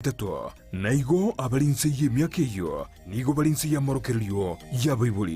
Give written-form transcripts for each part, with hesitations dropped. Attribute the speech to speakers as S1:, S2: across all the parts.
S1: Etato, na igo abare inse y'emiaka eyio nigo bare inse y'amorokererio y'abaibori.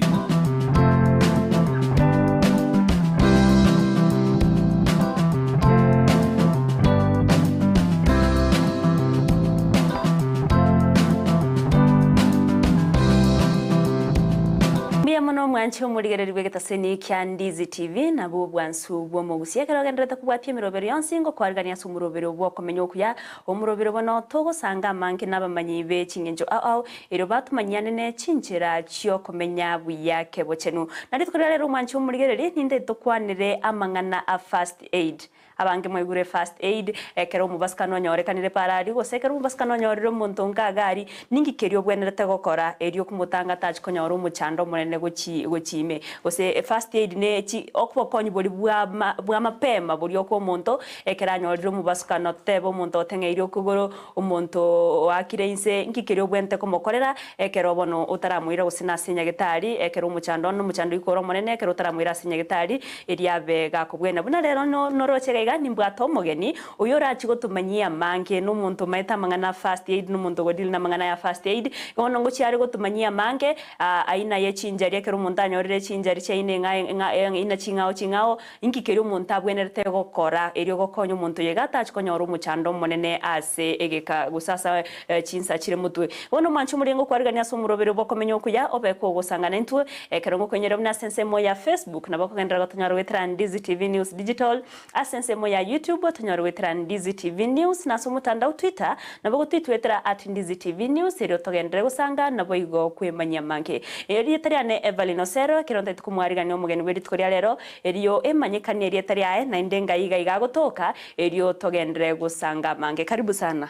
S2: Mbuya mono mwanche omorigereria bw'egetaseni kia Ndizi TV, nabwo obwansu bw'omogusia. Ekero ogendererete kobwatia emerobero yonsi, ngokwarigania ase omorobero bw'okomenya okuya Omorobero bono togosanga amange nabamanyi be ching'encho ao ao, erio batomanyiane ne chinchera chi'okomenya buya kebochenu. Na rituko ria rero omwanchi omorigererie ninde tokwanere amang'ana a first aid. Abange mwaigure first aid, ekero omobasikano onyorekanire parari gose ekero omobasikano onyorire omonto onka agari, ninki keria obwenerete gokora erio komotanga tachi konyora omochando omonene gochi gochi ime. Gose first aid ne chi obokonyi boria bwa bwa mapema boria okwa omonto Ekero anyorire omobasukano, totebe omonto oteng'eirie okogoro, omonto oakire inse, inki keria obwenerete komokorera ekero bono otaramoira gose nase nyagetari, ekero omochando one omochando oikore omonene, ekero otaramoira ase nyagetari, erio abe gakobwena. Buna rero noroche iga iga, nimbwate omogeni, oyio orachie gotomanyia amange, nomonto omaete amang'ana a first aid, nomonto ogodeal namang'ana aya first aid, igo bono ngochia are gotomanyia amange, aina ye chinjari, ekero omonto anyorire chinjari chiaino eng'a eng'a aina ching'ao ching'ao, Inki keria omonto abwenerete gokora erio gokonya omonto oyo iga atache konyora omochando omonene ase egeka gose ase chinsa chire motwe? Bono omwanche omorenge okwarigania ase omoroberi bw'okomenya okuya obe kogosangana intwe ekero ngokoinyora buna ase ensemo ya Facebook nabo okogenderera gotonyora goetera Ndizi TV News Digital, ase ensemo ya YouTube otonyore goetera Ndizi TV News na ase omotandao Twitter nabo gotwitwetera at Ndizi TV News erio togenderere gosanga naboigo kwemanyia amange. Erieta riane Evelyn Osero ekero ntaete komwarigania omogeni bwe rituko ria rero Erio emanyekanie erieta riaye, naende ngai iga iga agotoka, erio togenderere gosanga amange. Karibu sana.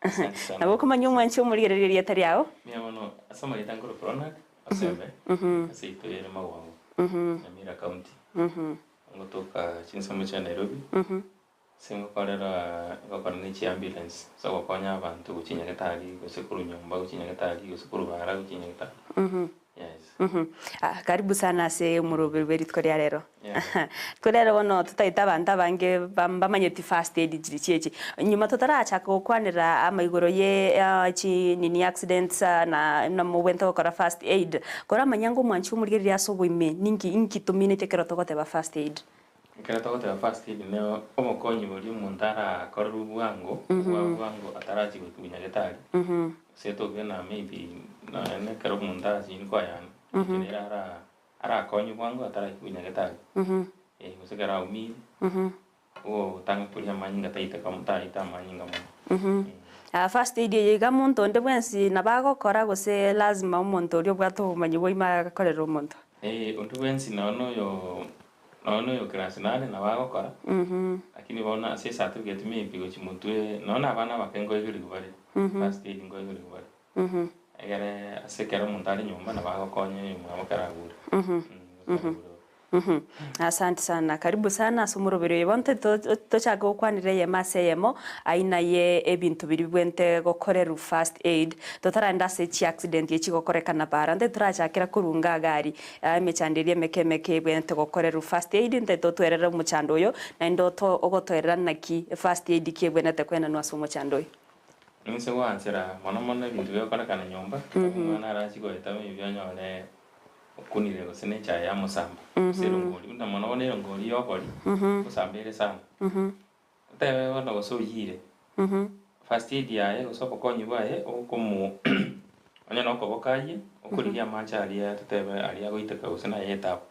S3: Asante sana.
S2: Nabo okomanya omwanchi omorigererie erieta riao.
S3: Mbuya mono ase amarieta nkorokwa Ronald Osembe ase ito ere Magwango, Nyamira County, ngotoka chinsemo chia Nairobi, ase ngokorera ngokora ne chiambulance ase ogokonya abanto gochia nyagetari gose korwa nyomba gochia nyagetari gose korwa bara gochia nyagetari. Yes.
S2: Ah, karibu sana ase omoroberi bwe rituko ria rero.
S3: Yeah.
S2: Rituko ria rero bono totaete abanto abange ba- mbamanyeti first aid chiri chiechi. Nyuma totarachaka gokwanera amaigoro ye ah, chi nini accidents ah, na na mobwenerete gokora first aid, koramanya ng'a omwanchi omorigereria ase oboime ninki inki tomineti ekero togoteba first aid?
S3: Ekero togoteba first aid ne obokonyi boria omonto arakorerwe bwango, bwa bwango atarachia goikigwa nyagetari. Gose tobe na maybe nonya na ekero omonto arachie koyana, inche nere ara arakonywe bwango ataraikigwa nyagetari, gose ekero aumire, ogotanga koria amanyinga taiteka taita amanyinga mono.
S2: First aid eye iga monto onde bwensi nabo agokora gose lazima omonto oria obwate obomanyi bwa ime akorere omonto?
S3: Onde bwensi nonya na oyo nonya na oyo class nane nabo agokora, lakini bono ase ecertificate maybe gochia motwe nonya na abana abake nkoigerigwa bare, first aid nkoigerigwa bare. Egere ase ekero omonto are nyomba nabo agokonya oyomwabo ekero agure. Gose agure.
S2: Asante sana, karibu sana ase omoroberi oyo. Bono tochake gokwanera eyemo ase eyemo aina ye ebinto biria bibwenerete gokorerwa first aid, totaragenda ase chiaccident echi chigokorekana bara. Ntaete torachakera korwa iga iga aria, emechando eria emeke emeke ebwenerete gokorerwa first aid, ntaete otwerere omochando oyo, naende oto ogotoerera naki first aid ki ebwenerete koenanwa ase omochando oyo.
S3: Inse gwanchera mono mono ebinto bigokorekana nyomba, omwana arachie goeta maybe onyore Okunire gose nechae ya mosamba, gose erongori, buna mono bono erongori y'obori, mosamba ere sana. Otebe bono gose oyire, first aid yaye gose obokonyi bwaye, okomo onye na okoboko ayie, okorigia amache aria totebe aria agoiteka gose na aye etabu.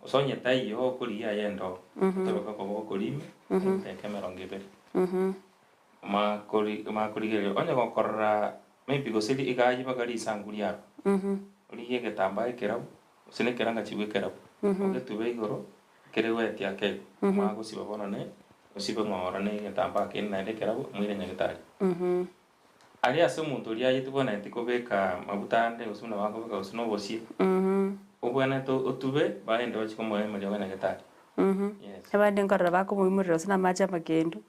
S3: Gose onye taiyo okorigia aye endoo, otobeke okoboko koria ime, etageka emerongo ebere. Omanye kori omanye korigereria, onye gokorora maybe gose iga ayie mpaka risangu riarwa. Origie egetambaa ekerabu, gose na ekerangachi bw'ekerabu, ogetube igoro, kere goetia ake igo, omanye gosiba bono ne osibe ng'ora na egetambaa kende naende ekerabu, omoire nyagetari. Aria ase omonto oria aye tobwenereti kobeka maguta ande gose buna bakobeka gose na obosie, obwenerete otube bagende bachie komoa emeriogo nyagetari. Yes.
S2: Abande nkorora bakomoimorera gose na amache amakendu.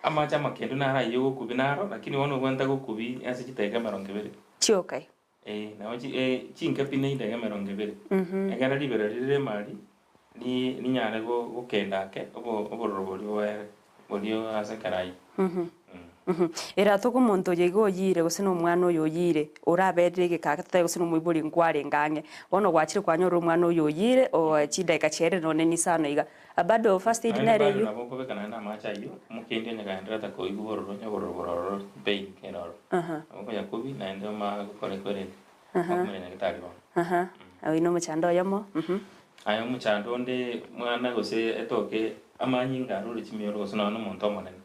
S3: Amache amakendu naro ayio ogokubia naro, lakini bono obwenerete gokubia ase chidakika emerongo ebere.
S2: Chioka igo.
S3: Ee, nabo chi eh, chinke pi ne chidakika emerongo ebere. Ekero ribero rire rimari, ri rinyare go gokenda ake, obo obororo boria boere, boria ase ekero ayio.
S2: Ere atoke omonto oyo iga oyire gose na omwana oyo oyire, oraberire egeka ake totabe gose na omoibori nkwarenge ang'e. Bono gwachire kwanyora omwana oyo oyire, oo chidakika chiaerire nonye na isano iga. Bado first aid
S3: Naende
S2: nere
S3: bado
S2: eywo.
S3: nabo okobeka naende amache ayio, omokendi onye kagendererete koigwa bororo onye obororo bororo pain kere ororo. Nabo okonyakobi naende omanye gokora ekwerende, okomanya nyagetari bono.
S2: Oyio na omochando oyomo.
S3: Aye omochando onde mwana gose etoke amanyinga arure chimioro gose nonya na omonto omonene.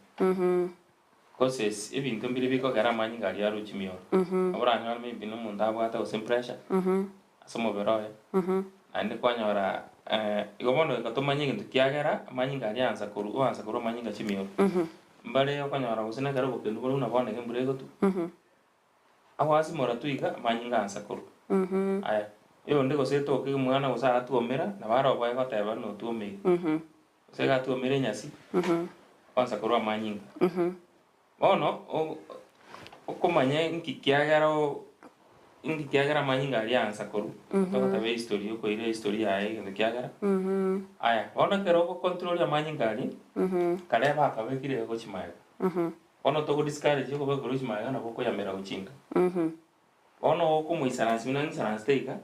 S3: Causes, ebinto mbire bikogera amanyinga aria arue chimioro. Nabo oranyore maybe na omonto abwate gose pressure ase omobere oye, naende kwanyora igo bono goika tomanye egento kiagera amanyinga aria aansa korwa oansa korwa amanyinga chimioro. Mbare okonyora gose nekero obokendu bore buna bono iga embura egotwa, Agoasimora tu iga, amanyinga aansa korwa. Aya, oyonde gose etoke omwana gose agatwomera, nabo aroboe goteba ng'a otwomeire. Gose iga atwomire enyasi, oansa korwa amanyinga. Bono, o- okomanya inki kiagera o inki kiagera amanyinga aria aansa korwa, togoteba ehistory, okoira ehistory yaye egento kiagera. Aya, bono ekero ogocontrol amanyinga aria, kare bakabekire gochia magega. Bono togo discourage okobeka korwa chimaiga nabo okoyamera gochia inka. Bono okomoisaransi buna ng'isaransete iga,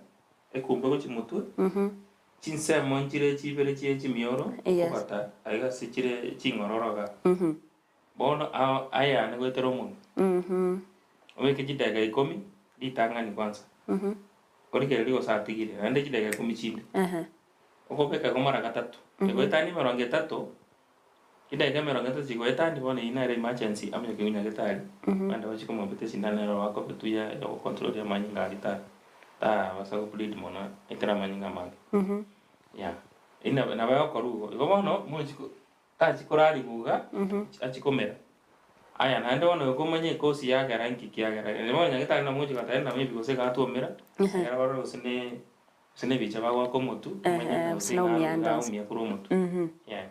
S3: ekumbe gochia motwe, chinsemo nchire chibere chie chimioro, okobata aiga ase chire ching'ororo igaa. Bono ao ayane goetera omonwe, obeke chidakika ikomi ritang'ani kwanza, origererie gose atigire, naende chidakika ikomi chinde, okobeka igo mara gatato, egoetania emerongo etato. Chidakika emerongo etato chigoetania bono eyio nere emergency amo nyakegunya nyagetari, bande bachie komobeta esindano ere oakobe tu ya yogocontrol amanyinga aria ta tabasa go bleed mono ekero amanyinga amange. Yeah, eyio nabo nabo egokorwa igo. Igo bono mochi ko tachi korarigwa iga, achie komera. Aya naende bono igo komanya ekosi yagera inki kiagera, bono nyagetari nabo mochi goteba ng'a maybe gose iga atwomera, ekero barore gose ne. Gose nebicha bagoaka omotwe, omanye
S2: Ehe,
S3: ng'a
S2: gose
S3: gose iga
S2: nomuyandosi.
S3: aumia korwa omotwe. Yeah.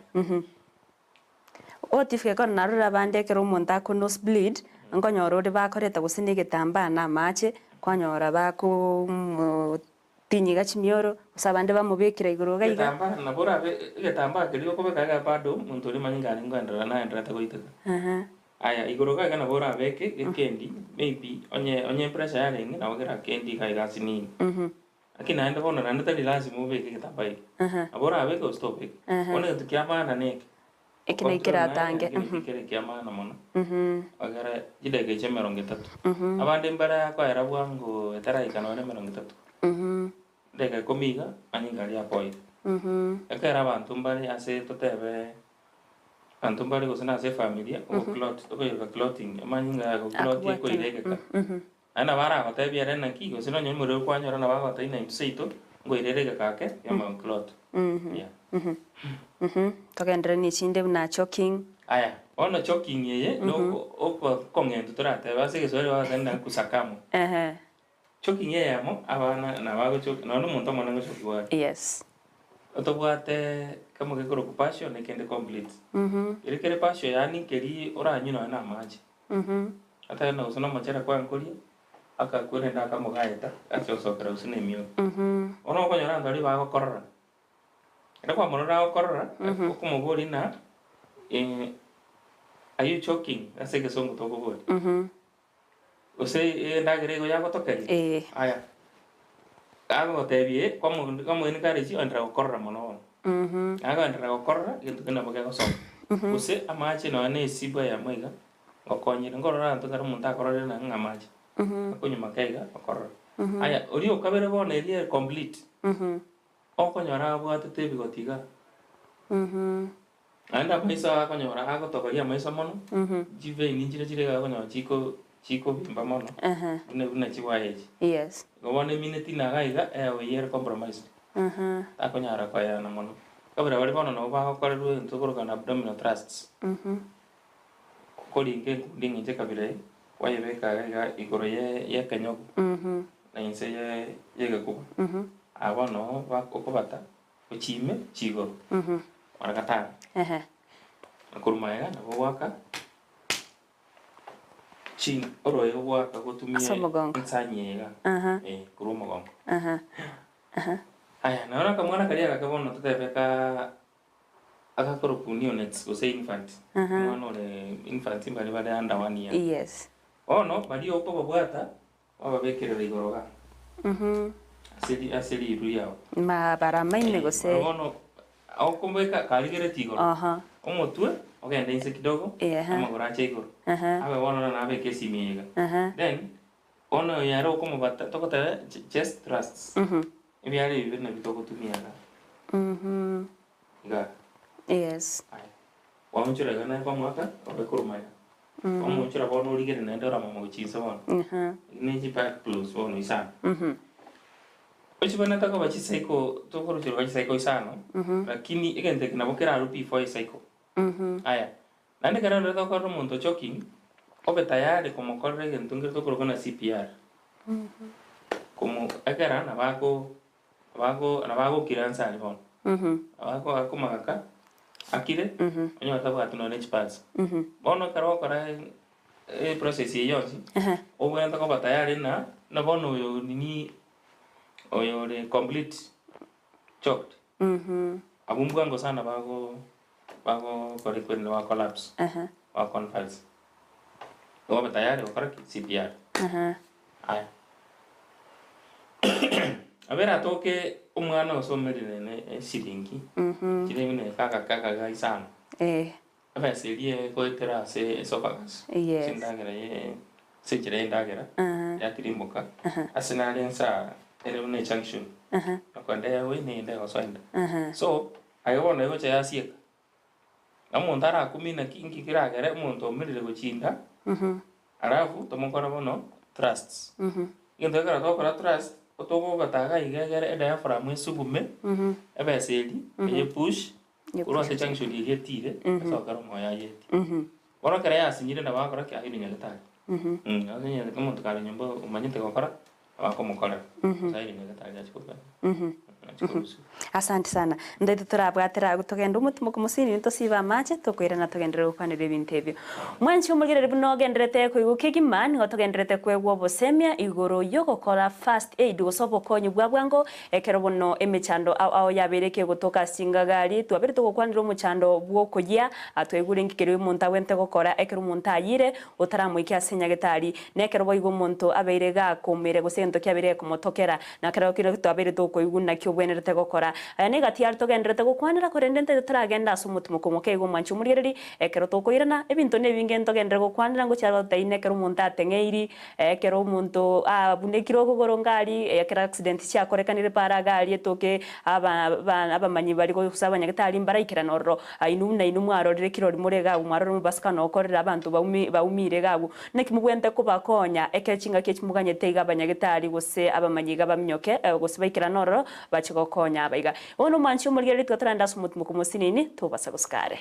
S2: Otifike kono narorire abande ekero omonto ako nose bleed, nkonyora ore bakoreta gose na egetambaa na amache, kwanyora bakomotinyiga chimioro, gose abande bamobekera igoro iga iga.
S3: Egetambaa nabo orabe egetambaa keria okobeka iga bado omonto oria omanye ng'a arenge koenderera naendererete goiteka. Aya igoro iga iga nabo orabeke gekendi maybe onye onye pressure yarenge nabo kerakendi iga iga asinini. Lakini naende bono naende tari lasima obeke egetambaa eke. Nabo orabeke gose tobeka. Bono egento kia maana neke.
S2: Eke naki keratange.
S3: Eke naki kere ekia maana mono. Egere chidakika echi emerongo etato. Abande mbare akoera bwango etaraika nonye emerongo etato. Chidakika ikomi iga, manyinga aria akoire. Ekero abanto mbare ase totebe Abanto mbare gose nase efamilia, ogoclot, okoyeroka clotting, amanyinga aya goclot ekoira egeka. Naende nabo aragotebie ere naki, gose nonye omorero kwanyora nabo agotebia ng'a intwe seito, nkoira ere egeka ake, yamanya goclot. Yeah.
S2: Togenderere na echinde buna choking.
S3: Aya, bono choking eye, na oko oko okong'entu toratebe ase egeswahili bagoteba ng'a kusakamwa. Choking eyemo, abana nabo agochoki, nonya na omonto omonene ngochokigwa are.
S2: Yes.
S3: Otobwate kemo gekorokwa partial na ekende complete. Keria kere partial yaani nkeri oranywe nonya na amache. Otebe ng'a gose na omochere kwankoria, akakwa rende akamogaeta, ase gosokera gose na emioro. Bono okonyora abanto baria bagokorora, ekero kwamorora agokorora, okomoboria ng'a are you choking? Ase egesongo tokoboria. Gose endagera igo yagotokeria?
S2: Ee.
S3: Aya, agogotebia ee, kwamo kwamoenika are chio oenderera gokorora mono bono. Agoenderera gokorora, egento keria nabo kegosoka. Gose amache nonya na esibu eyemo iga, ngokonyire nkorora abanto ekero omonto akororire nang'o ng'a amache, akonywa make iga, okorora. Aya, oria okabere bono eria complete, okonyora abwatete ebigoti igaa. Naende amaiso aya akonyora agotogoria amaiso mono, chivein nchire chire iga akonyora chiko chikobimba mono, buna buna chiwaya echi.
S2: Yes.
S3: Igo bono emineti naga iga eyago eyio ere compromised, takonyara koeyana mono. Kabere baria bono nabo bagokorerwa egento tokorokana abdominal thrusts, okoringa enkundi eng'encho ekabira eye, kwayebeka iga iga igoro ye ye ekenyogo, na inse ye ye egekuba. Aa bono bak okobata. Ochiime chigoro mara gatano, na korwa magega nabo ogoaka chi oroe ogoaka gotumia
S2: Ase omogongo.
S3: ensani eye iga, eh, korwa omogongo. Aya, naro akamwana karia agake bono totebe kaa. Agakorokwa neonates gose infant, omwana ore infant mbare bare under one year.
S2: Yes.
S3: Bono baria okobabwata kwababekerera igoro iga ase ri ase riru riao.
S2: Mabaramaime gose.
S3: Oro bono okobeka karigeretie igoro, omotwe ogende inse kidogo, amagoro ache igoro, abe bono nabeke esimi eye iga. Then bono oyo ere okomobata togoteba chest thrusts, ebiara ebi bibere nabio togotumia iga. Iga.
S2: Yes.
S3: Aya. Kwaonchora iga naye kwamoaka obe korwa magega. Kwamoonchora bono origere naende oramama gochia inse bono. Ne chi back blows bono isano. Ochibanete koba chicycle tokorocherwa chicycle isano, lakini egento eke nabo kerarwe before ecycle. Aya, naende ekero rero tokorora omonto choking, obe tayari komokorera egento nkere tokoroka ng'a CPR. Komo ekera nabo ako Nabo agokira inse aria bono, nabo akomagaka akire, onye tabwati nonya ne chipasi. Bono ekero ogokora eprocess eye yonsi, obwenerete koba tayari ng'a buna bono oyo nini, oyo ore complete choked, abwo mbwango sana bago bagokora equipment ba collapse, ba convulse. Igo obe tayari gokora ki? CPR. Aya. Nabo eratoke omwana osomerire ne eshiringi, chire buna ekagaka akaga isano. Ebesa eria egoetera ase esophagus, ase endagera ye ase enchera ya endagera, yatirimboka, ase nare ensaa ere buna ejunction, okoenda eyawe na eyende egosoa enda. So, aye bono egocha yasieka. Na omonto arakumie naki inki keragere omonto omerire gochia inda, alafu tomokore bono trusts. Egento ekero togokora trust, otogobata iga iga egere ediaphragm esugume, ebesa eria, eye push, korwa ase junction eria etire, esokere omoyo ayetie. Bono ekero yasinyire nabo agokora ki? Airwe nyagetari. Ase omonto kare nyomba omanyete gokora, nabo akomokorera, gose airwe nyagetari achie gokora ki? Achie korusiwa.
S2: Asante sana. Ntoito torabwatera agwo togende omotimoko mosini tosibe amache tokoirana togenderere gokwanera ebinto ebio. Mwanche omorigereria buna ogendererete koigwa kegima nigo togendererete koegwa obosemia igoro yogokora first aid gose obokonyi bwa bwango ekero bono emechando ao ao yabeire ekegotoka ase chingagari twabeire togokwanera omochando bwokoyia twaigure inki keria omonto agwenerete gokora ekero omonto ayire otaramoikia ase nyagetari na ekero boigo omonto abeire gakoumire gose egento kiabeire gekomotokera Na kero keria twabeire tokoigwa naki obwenerete gokora. Aya negati aria togendererete gokwanera, korende ntaito toragende ase omotimoko omoke igo omwanchi omorigereria, ekero tokoirana, ebinto nebinge ntogenderere gokwanera ngochia gotaina ekero omonto ateng'eiri, ekero omonto abunekire okogoro ngari, ekero accident chiakorekanire para iga aria etoke aba ba abamanyi baria gose abanyagetari mbaraikerane ororo. Inwe buna inwe mwarorire kirori more iga abwo mwarorire omobasukano okorire abanto baumi baumire iga abwo. Naki mobwenerete kobakonya ekero chingaki echi moganyete iga abanyagetari gose abamanyi iga baminyoke, gose baikerane ororo, bache gokonya abaiga. Bono omwanchi omorigereria tiga torende ase omotimoko mosinini, tobasa gosika are.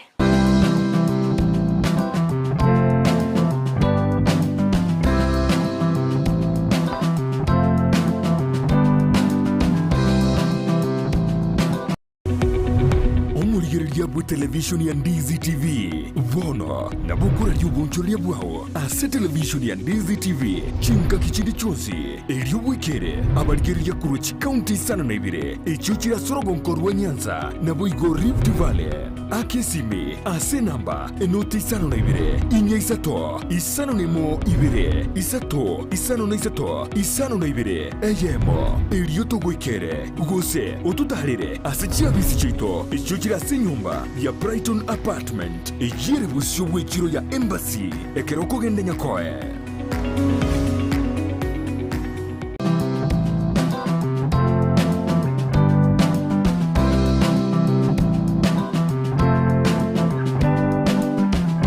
S1: Omorigereria bw'etelevishoni ya Ndizi TV bono nabo okoraria obonchoreria bwao ase televishoni ya Ndizi TV chingaki chinde chionsi, erio bwekere abarigereria korwa chikaunti isano na ibere echio chire ase orogonko rwa Nyanza naboigo Rift Valley. Aka esimi ase enamba enoti isano na ibere, inya isato, isano na emo ibere, isato, isano na isato, isano na ibere, eyemo, erio togoikere. Gose ototaarere ase chiabisi chiaito echio chire ase enyomba ya Brighton Apartment, eyio ere bosio bw'echiro ya Embassy ekero okogenda Nyakoe.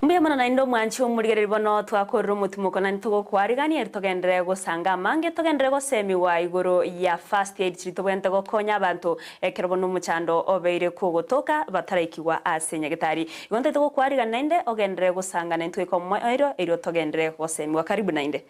S2: Mbuya mono naende omwanchi omorigereria bono twakorire omotimoko naende togokwarigania eri togenderere gosanga amange togenderere gosemigwa igoro ya first aid chiria tobwenerete gokonya abanto ekero bono omochando obeire kogotoka bataraikigwa ase nyagetari. Igo ntaete gokwarigania naende ogenderere gosanga naintwe goika omoerio erio togenderere gosemigwa. Karibu naende.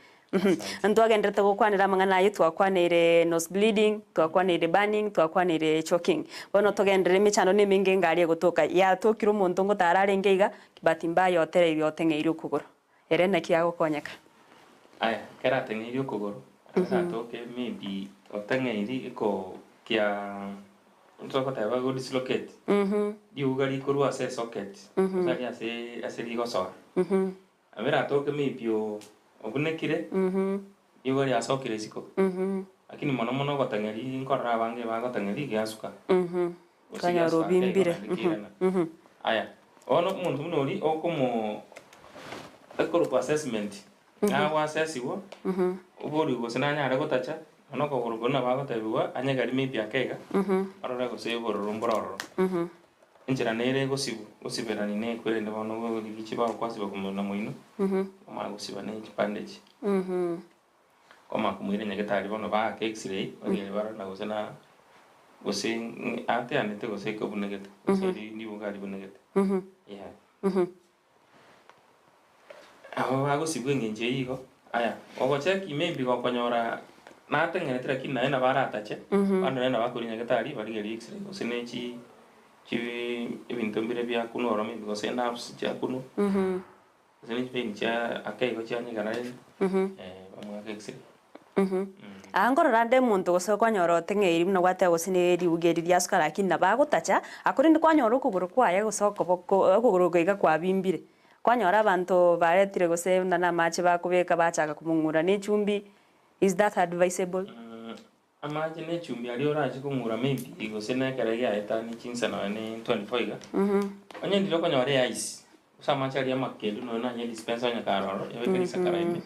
S2: Ntwagendererete gokwanera amang'ana ayio twakwaneire nose bleeding, twakwaneire burning, twakwaneire choking. Bono togenderere emechando nemenge enga aria egotoka. Yatokire omonto ngotara arenge iga, bahati mbaya otereirie oteng'eirie okogoro. Ere naki agokonyeka?
S3: Aya, ekero ateng'eirie okogoro, aratoke maybe oteng'eirie iko kia. Ntogoteba go dislocate, riuga rikorwa ase esocket, gose aria ase ase rigosoa. Nabo eratoke maybe oo obunekire, riuga riasokire isiko, lakini mono mono ogotang'eri nkorora abange bagotang'eri giasuka. Gose
S2: Kwanyora
S3: giasuka ake igo
S2: obimbire.
S3: naende kirana. Aya, bono omonto buna oria okomo ekorokwa assessment, nagoassessigwa, oborigwe gose nanyare gotacha, Bono okogoro koria nabo agotebigwa anyegeri maybe ake iga, arore gose obororo mbore ororo. Enchera nere egosibwa, gosiberani nekwe rende bono rigiya chibao kwasiba korwa na moino, omanye gosiba ne chibandage. Kwamanya komoira nyagetari bono baake x-ray, bagere barore na gose na gose ateanete gose ekobunegete, gose ribuga ribunegete, yeah. Aba bagosibwa engencho eyio igo, aya, ogocheki maybe gokonyora nateng'ereti lakini naye nabo aratache, bande naende nabo akoria nyagetari barigerie x-ray gose ne chi chi ebinto mbire biakunwa oro maybe gose nerves chiakunwa, gose ne chipain chia ake igo chianyegana rende, bamoake x-ray.
S2: Aa nkorora ande omonto gose kwanyora oteng'eiri buna gwateba gose ne riuga eri riasuka lakini nabo agotacha, akorende kwanyora okogoro kwaye gose okoboko okogoro oko iga kwabimbire. Kwanyora abanto baretire gose buna na amache bakobeka bachaka komong'ura ne echumbi, is that advisable?
S3: Amache ne echumbi aria orache kong'ura maybe gose na ekero giaetanie chinsa nonya ne 24 iga, onye ndire okonyora eice, Gose amache aria amakendu nonya nanye dispenser onye kare ororo, yabeke risakara ime,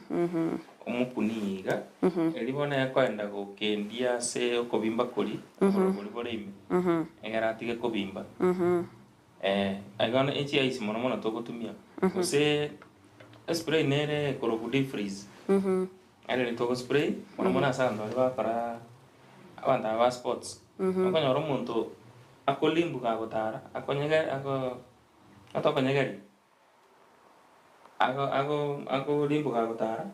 S3: omokunie iga, erio bono ekoenda gokendia ase okobimba koria, obororo boria bore ime, egere atige kobimba. Igo bono echi ice mono mono togotumia, gose espray nere ekorokwa deep freeze, ere riria togospray, mono mono ase abanto baria bagokora abanto aba ba sports, okonyora omonto akolimbuka agotara, akonyege ako. Atokonyegeria, ago ago agorimboka agotara,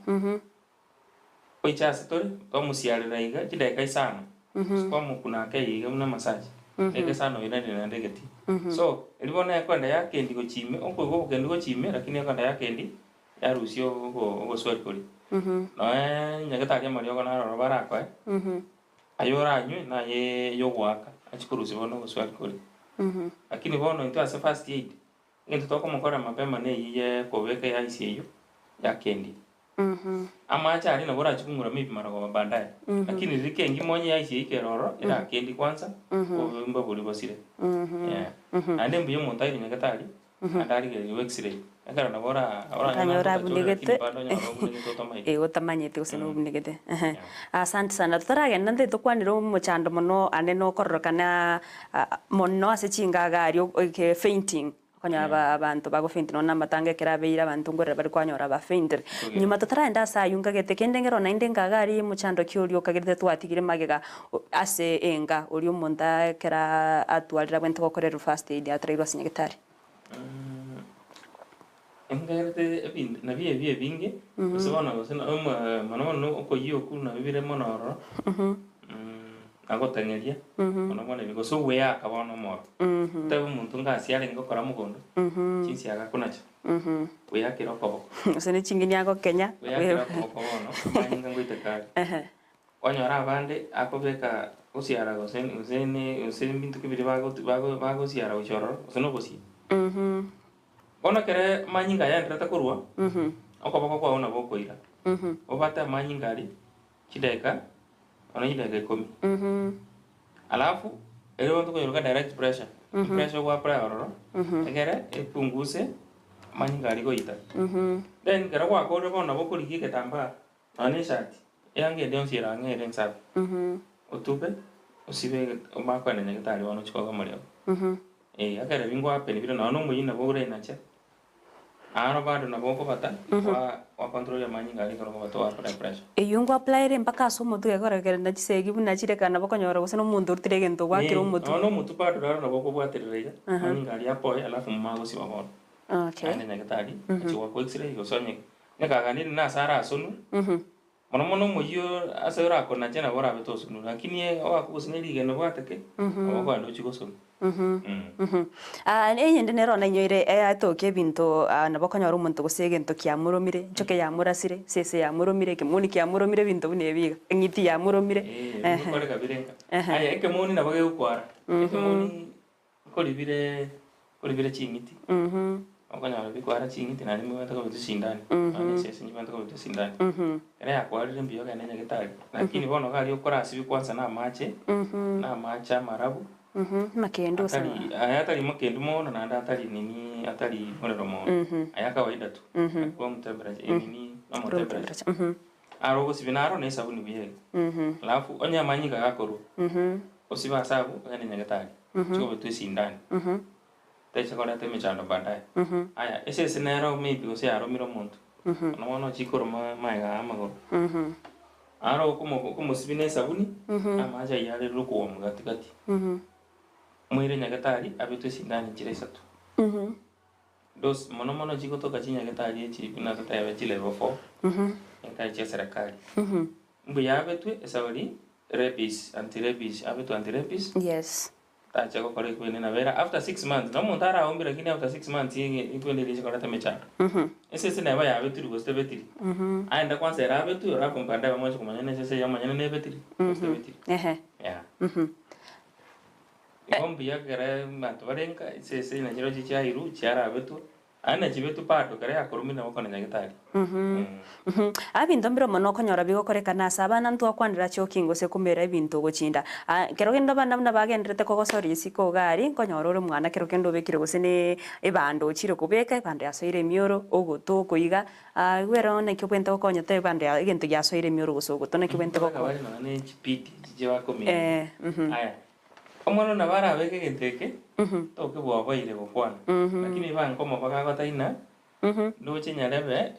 S3: oiche ase tore, twamosiarera iga chidakika isano, gose twamokuna ake iga buna massage, dakika isano oiranire naende egetii. So, erio bono ekoenda yakendi gochia ime, okoigwa obokendu gochia ime lakini ekoenda yakendi, yarusia ogo ogoswari koria. Noeeee nyagetari amariogo naro oro barakoe, Aye oranywe naye yogoaka, achie korusia bono ogoswali koria. Lakini bono intwe ase first aid, egento tokomokorera mapema neyio ye kobeka eice eyio ya kendi. Amache aria nabo orachie kong'ura maybe marogoba baadaye, lakini riria kengima onye eice eyio ekere ororo, erakendi kwanza, obobimba boria bosire. Yeah. Naende mbuya omonto aire nyagetari, Naende arigereria x-ray, ekero nabo ora oranyore
S2: Okanyora
S3: naende otachore
S2: abunegete
S3: lakini bado onyore obunegete otomaeti.
S2: Eh, otamanyeti gose nobunegete. Ehe.
S3: Yeah.
S2: Asante sana. Totaragenda ntaete tokwanere omochando mono ande nokororokana mono ase chingaga aria eke fainting, okonyora
S3: Yeah.
S2: abanto bago faint nonya na amatanga ekero abeire abanto nkorera bare kwanyora ba faintire.
S3: Togende.
S2: Nyuma totaragenda ase aywo nkagete kende nkero naende engaga aria omochando ki oria okagerete twatigire magega ase enga oria omonto ekero atwarire abwenerete gokorerwa first aid atarairwe ase nyagetari.
S3: Engerete ebinto nabio ebi ebinge, gose bono gose na omo mono mono okoyia okwo nabio bire mono ororo, nagoteng'eria, mono mono ebi gose ogweaka bono omoro. Otebe omonto ngasi arenge gokora mogondo, chinsiaga akonacha, bweakera okoboko.
S2: Gose ne ching'eni agokenya.
S3: Bweakera okoboko bono, amanyinga ngoiteka are. Kwanyora abande akobeka gosiara gose gose ne gose mbinto ki biria bago bago bagosiara gochia ororo gose na obosie. Bono ekere amanyinga ayenderete korwa, okoboko kwao nabo okoira, obate amanyinga aria chidakika nonya chidakika ikomi. Alafu erio bono tokoyeroka direct pressure, epressure ogo apply ororo, egere epunguse amanyinga aria goita. Then ekero gwakorire bono nabo okorigia egetambaa. Nonya neshati, eanga ende yonsi erang'e ere ensafi, otube, osibe omanye kogenda nyagetari bono ochie koga omorero. Eh, ekero ebi ngohappen bire nonya na omoyio nabo orenache, aro bado nabo okobata, kwa gwacontrol amanyinga aria ekero okobata oapply pressure.
S2: Eyio ngoapply ere mpaka ase omotwe gekogera chisegi buna chire ekero nabo okonyora gose na omonto orutire egento gwakire omotwe.
S3: Nonya na omotwe bado raro nabo okobwaterera iga, amanyinga aria apoe alafu momanye gosiba bono.
S2: Okay.
S3: Naende nyagetari, ochie goakwa x-ray gose onye Nekaganire nase arasonwe. Mono mono omoyio ase orakonache nabo orabe tosonwa, lakini oake gose ne rigena obwateke, nabo okogenda ochie gosonwa.
S2: Eyende nero nainyoire etokia ebinto nabo okonyora omonto gose egento kiamoromire, enchoke yamorasire, esese yamoromire, ekemoni kiamoromire, ebinto buna ebi iga, eng'iti yamoromire.
S3: Eh, bigokoreka bire nka. Aye ekemoni nabo gegokwara, ekemoni nkoribire nkoribire ching'iti, okonyora bikwara ching'iti naende mbibwate kobetwa esindani, nonya esese mbibwate kobetwa esindani. Ekero yakwarire mbuya ogende nyagetari, lakini bono iga aria okorasibia kwanza na amache, na amache amarabu,
S2: Makendu ase
S3: atari aya atari makendu mono naende atari nini atari morero mono, aya kawaida tu, room temperature nini normal
S2: Room
S3: temperature.
S2: temperature.
S3: Aro ogosibia naro na esabuni buya iga, alafu onye amanyinga gakorwa, osibe ase abwo ogende nyagetari, ochie kobetwa esindani, techa koreta emechando baadaye. Aya, esese nero maybe gose yaromire omonto, mono mono ochie koroma magega ya amagoro, aro okomo okomosibia na esabuni, amache aywo arerire okooma gati gati, moire nyagetari abetwe esindani chire isato. Dose mono mono chigotoka chinyagetari echi buna totebe chi level four, nyagetari chia serikali. Mbuya abetwe esauri rabies, anti rabies, abetwe anti rabies,
S2: Yes.
S3: tacha gokora ekwende nabo era after 6 months, na omonto araombire lakini after 6 months ekwende eria eche koreta emechando. Esese neba yabetiri gose tebetiri, aende kwanza ere abetwe alafu baadaye bamoche komanya na esese eye omonyene nebetiri gose tebetiri. Yeah. Igo mbuya ekere abanto bare nka esese nachirochio chiairwe chiarabetwe, aye nachibetwe bado ekero yakorumire nabo okona nyagetari.
S2: Ebinto mbire mono okonyora bigokorekana ase abana ntwakwanera choking gose kumera ebinto gochinda. Kero kende abana buna bagenderete kogosoria isiko iga aria, nkonyora ore omwana kero kende obekire gose ne ebando ochire kobeka, ebando yasoire emioro, ogoto okoiga, igo ero naki obwenerete gokonyete ebando ya egento giasoire emioro gose ogoto naki obwenerete
S3: Mpaka
S2: gokora.
S3: bare nonya ne chipidi chiche bakomina. Aya, omwana nabo arabeke egento eke, tokebwaboire gokwana, lakini bankomoba gagotaina, ndoche nyarebe,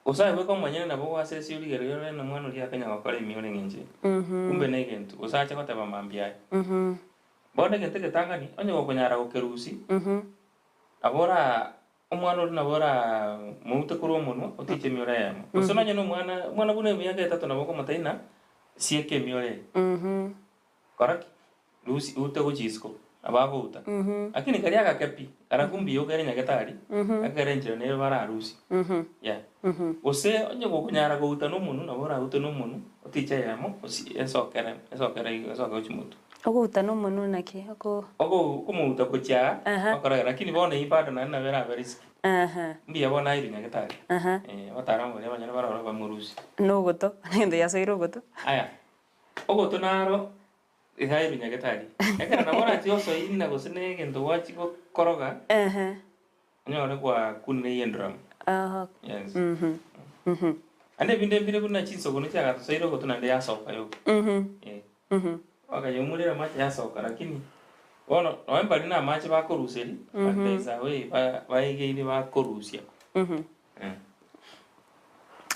S3: gose aye bweka omonyene nabo gwasesia origereria ore na omwana oria akanya gokora emioro eng'encho eye. Kumbe na egento, gose ache goteba mambia aye. Bono egento egetang'ani, onye gokonyara gokerusia, nabo ora omwana oria nabo ora moute korwa omonwa otiche emioro eyemo. Gose nonye na omwana, omwana buna emiaka etato nabo okomotebi sieka emioro eye. Kora ki? Rusia ute gochia isiko, nabo agouta. Lakini karia agake pi, karakwo mbuya okere nyagetari, ekero enchera nere bararusie. Yeah. Gose onye gokonyara gouta na omonwe, nabo oraute na omonwe, otiche eyemo, osie esokere esokere igo esoke gochia motwe.
S2: Ogouta na omonwe naki? Oko.
S3: Okou okomouta gochia aa, okorora lakini bono eyio bado naende nabo erabe risky. Mbuya bono airwe nyagetari, abataalamu baria abanyene baroro bamorusie.
S2: Na ogoto, egento giasoire ogoto.
S3: Aya, ogoto naro iga airwe nyagetari, ekero nabo orachie osoina gose na egento gwachia gokoroga, onyore gwakunire eardrum. Yes. Naende ebinde mbire buna chinsogono chiagatosoire ogoto naende yasoka yoka. Eh. Bakayeumorera amache yasoka lakini bono nonye mbari na amache bakoruseria, but there is a way ba baegeire bakorusia. Eh.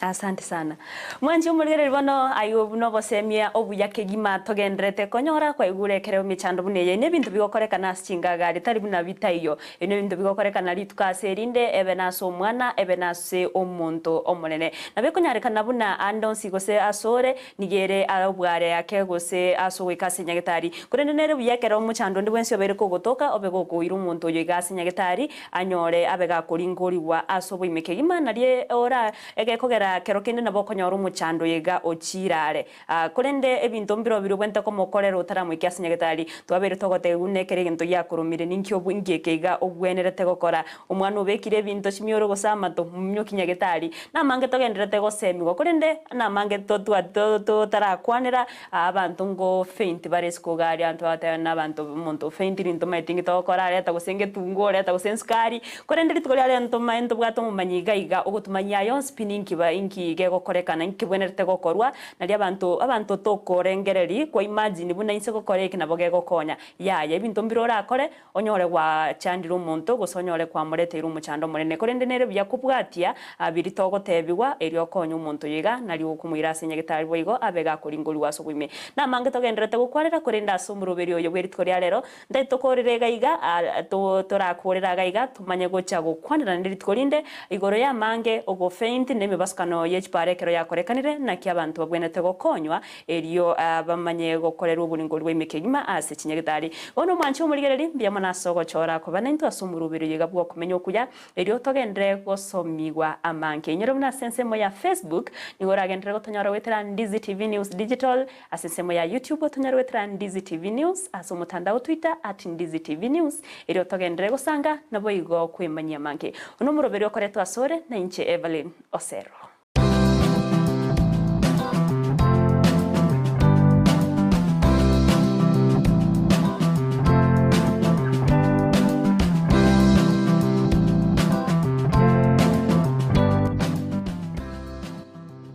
S2: Asante sana. Mwanche omorigereria bono aye buna obosemia obuya kegima togenderete konyora kwaigure ekero emechando buna eye nebinto bigokorekana ase chingagari tari buna bitaiyo. Ebi nebinto bigokorekana rituko ase erinde ebe nase omwana ebe nase omonto omonene. Nabo ekonyarekana buna ande onsi gose ase ore nigo ere obware ake gose ase ogoika ase nyagetari. Korende nere buya ekero omochando onde bwensi obeire kogotoka obe gokoira omonto oyo iga ase nyagetari anyore abe gakoringorigwa ase oboime kegima nario ora egekogera kero kende nabo okonyora omochando oyo iga ochiire are. Korende ebinto mbirobio biria obwenerete komokorera otaramoikia ase nyagetari. Twabeire togotebia buna ekero egento giakoromire ninki obwe inki eke iga obwenerete gokora. Omwana obekire ebinto chimioro gose amato mominyoki nyagetari. Namange togendererete gosemigwa korende namange totwa totarakwanera abanto ngo faint bare isiko iga aria abanto bagoteba na abanto omonto ofaintiri ntomaeti inki togokora areta gose ngetunguo oreta gose ensukari. Korende rituko riaria ntoma ntobwate omomanyi iga iga ogotumanyia aya onsi pi ninki ba inki gegokorekana inki kebwenerete gokorwa nario abanto abanto tokorengereri kwa imagine buna inse gokora eke nabo gegokonya. Yaya ebinto mbire orakore onyore gwachandire omonto gose onyore kwamoreteire omochando omonene. Korende nere buya kobwatia biria togotebigwa erio okonye omonto oyo iga nario okomoira ase nyagetari boigo abe gakoringorigwa ase oboime. Namange togendererete gokwarera korende ase omoroberi oyo bwe rituko ria rero Ntari tokoorera iga iga, torakoorera iga iga, tomanye gocha gokwanera naende rituko rinde, igoro y'amange, ogofaint, na emebasukano. Emesangererekano ye chipara ekero yakorekanire, naki abanto babwenerete gokonywa erio bamanye gokorerwa oboringori bwa ime kegima ase chinyagitari. Bono omwanche omorigereri, mbuya mono ase ogochora koba naintwe ase omoroberi oyo iga bw'okomenya okuya, erio togenderere gosomigwa amange. Inyora buna ase ensemo ya Facebook nigo oragenderere gotonyora goetera Ndizi TV News Digital, ase ensemo ya YouTube otonyore goetera Ndizi TV News, ase omotandao Twitter at Ndizi TV News, erio togenderere gosanga naboigo kwemanyia amange. One omoroberi okoretwa asore nainche Evelyn Osero.